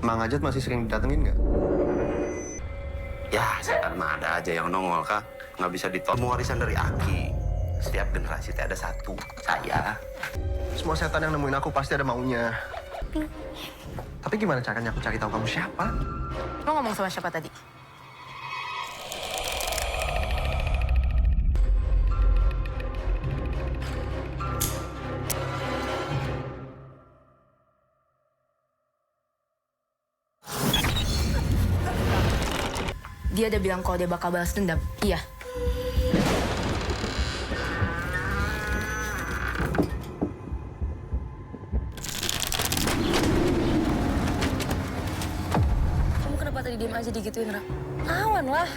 Mang Ajat masih sering didatengin nggak? Ya, setan mah ada aja yang nongol, Kak. Nggak bisa ditolak. Semua warisan dari Aki. Setiap generasi teh ada satu. Saya. Semua setan yang nemuin aku pasti ada maunya. Tapi gimana caranya aku cari tahu kamu siapa? Lo ngomong sama siapa tadi? Dia udah bilang kalau dia bakal balas dendam. Iya. Kamu kenapa tadi diem aja digituin, Ra? Lawan lah.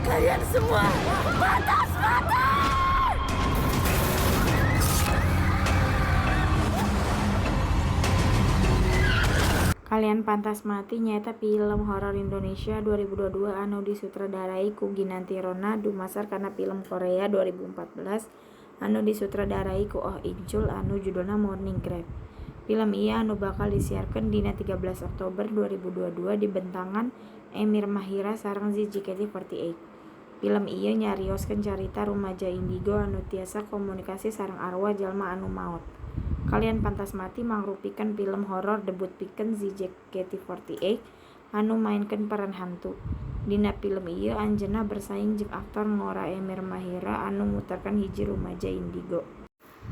Kalian semua batas mati! Kalian Pantas Mati nyaeta pilem horor Indonesia 2022 anu disutradarai ku Ginanti Rona dumasar kana pilem Korea 2014 anu disutradarai ku Oh In Chul anu judulna Morning Grave. Pilem ieu anu bakal disiarkeun dina 13 Oktober 2022 dibentangan Emir Mahira sareng ZJKT48. Pilem ieu nyarioskeun carita rumaja indigo anu tiasa komunikasi sareng arwah jalma anu maot. Kalian Pantas Mati mangrupikeun pilem horor debut pikeun ZJKT48 anu maenkeun peran hantu. Dina pilem ieu anjeunna bersaing jeung aktor ngora Emir Mahira anu muterkeun hiji rumaja indigo.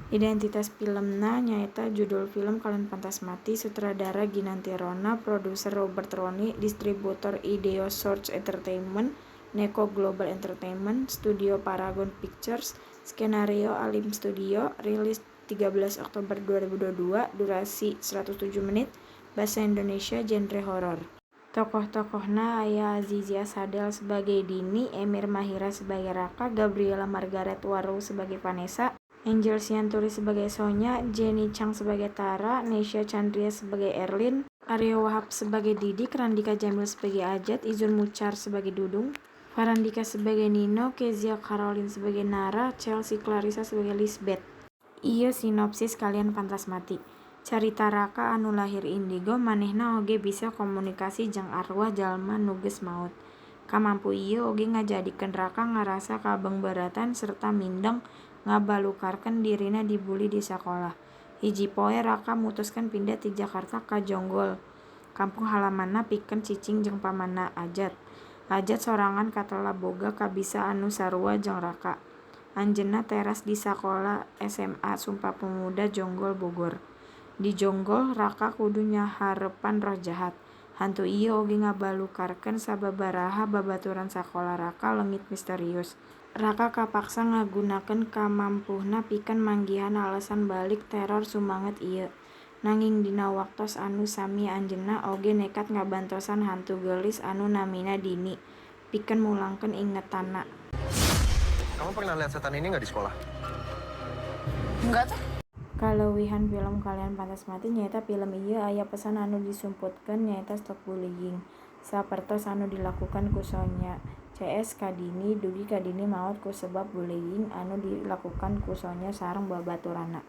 Identitas pilemna nyaeta judul film Kalian Pantas Mati, sutradara Ginanti Rona, produser Robert Roni, distributor Ideo Source Entertainment, Neko Global Entertainment, Studio Paragon Pictures, skenario Alim Studio, rilis 13 Oktober 2022, durasi 107 menit, basa Indonesia, genre horor. Tokoh-tokohna aya Azizia Sadel sebagai Dini, Emir Mahira sebagai Raka, Gabriela Margaret Warouw sebagai Vanessa, Angel Sianturi sebagai Sonya, Jenny Chang sebagai Tara, Nesya Chandria sebagai Erlin, Aryo Wahab sebagai Didik, Randika Jamil sebagai Ajat, Izun Muchar sebagai Dudung, Farandika sebagai Nino, Kezia Caroline sebagai Nara, Chelsea Clarissa sebagai Lisbeth. Ieu sinopsis Kalian Pantas Mati. Carita Raka anu lahir indigo manehna oge bisa komunikasi jeung arwah jalma nu geus maot. Kamampu ieu oge ngajadikeun Raka ngarasa kabeungbeuratan serta mindeng ngabalukarkeun dirina dibully di sakolah. Hiji poe Raka mutuskeun pindah ti Jakarta ka Jonggol, kampung halamanna pikeun cicing jeung pamanna Ajat. Ajat sorangan katelah boga kabisa anu sarua jeung Raka. Anjeunna teras di sakola SMA Sumpah Pemuda Jonggol Bogor. Di Jonggol, Raka kudu nyahareupan roh jahat. Hantu ieu oge ngabalukarkeun sababaraha babaturan sakola Raka leungit misterius. Raka kapaksa ngagunakeun kamampuhna pikeun manggihan alesan balik teror sumanget ieu. Nanging dina waktos anu sami anjeunna oge nekat ngabantosan hantu geulis anu namina Dini pikeun mulangkeun ingetanna. Kamu pernah lihat setan ini nggak di sekolah? Enggak tuh. Kaleuwihan film Kalian Pantas Mati nyaeta pilem ieu aya pesan anu disumputkeun nyaeta stop bullying. Sapertos anu dilakukan ku Sonya CS ka Dini dugi ka Dini maot kusebab bullying anu dilakukan ku Sonya sareng babaturanna.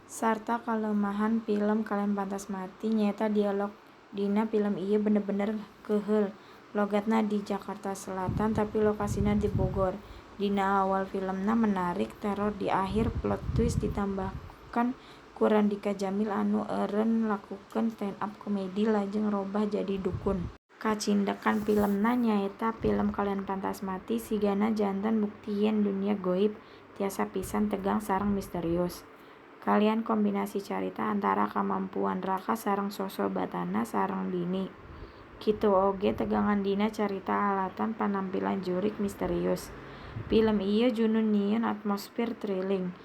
Sarta kalemahan pilem Kalian Pantas Mati nyaeta dialog dina pilem ieu bener-bener keuheul. Logatna di Jakarta Selatan tapi lokasina di Bogor. Dina awal filemna menarik, teror di akhir plot twist ditambahkan ku Randika Jamil anu eureun lakukeun stand up comedy lajeng robah jadi dukun. Kacindekan pilemna nyaeta pilem Kalian Pantas Mati sigana janten bukti yen dunia goib tiasa pisan tegang sareng misterius. Kalian kombinasi carita antara kamampuan Raka sareng sosobatana sareng Dini. Kitu oge tegangan dina carita alatan panampilan jurig misterius. Pilem ieu junun nyieun atmosfer thrilling.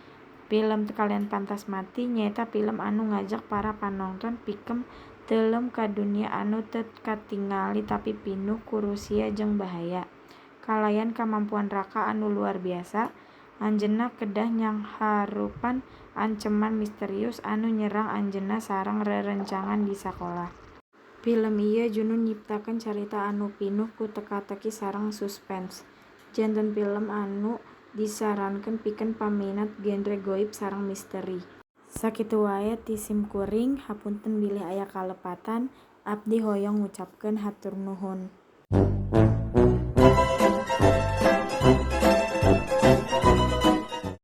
Pilem Kalian Pantas Mati nyaeta pilem anu ngajak para panonton pikeun teuleum ka dunia anu teu katingali tapi pinuh ku rusia jeung bahaya. Kalayan kamampuan Raka anu luar biasa, anjeunna kedah nyanghareupan anceman misterius anu nyerang anjeunna sareng rerencangan di sakolah. Pilem ieu junun nyiptakeun carita anu pinuh ku teka-teki sareng suspens. Janten pilem anu Disarankeun pikeun paminat genre goib sareng misteri. Sakitu wae ti simkuring hapunten bilih aya kalepatan abdi hoyong ngucapkeun hatur nuhun.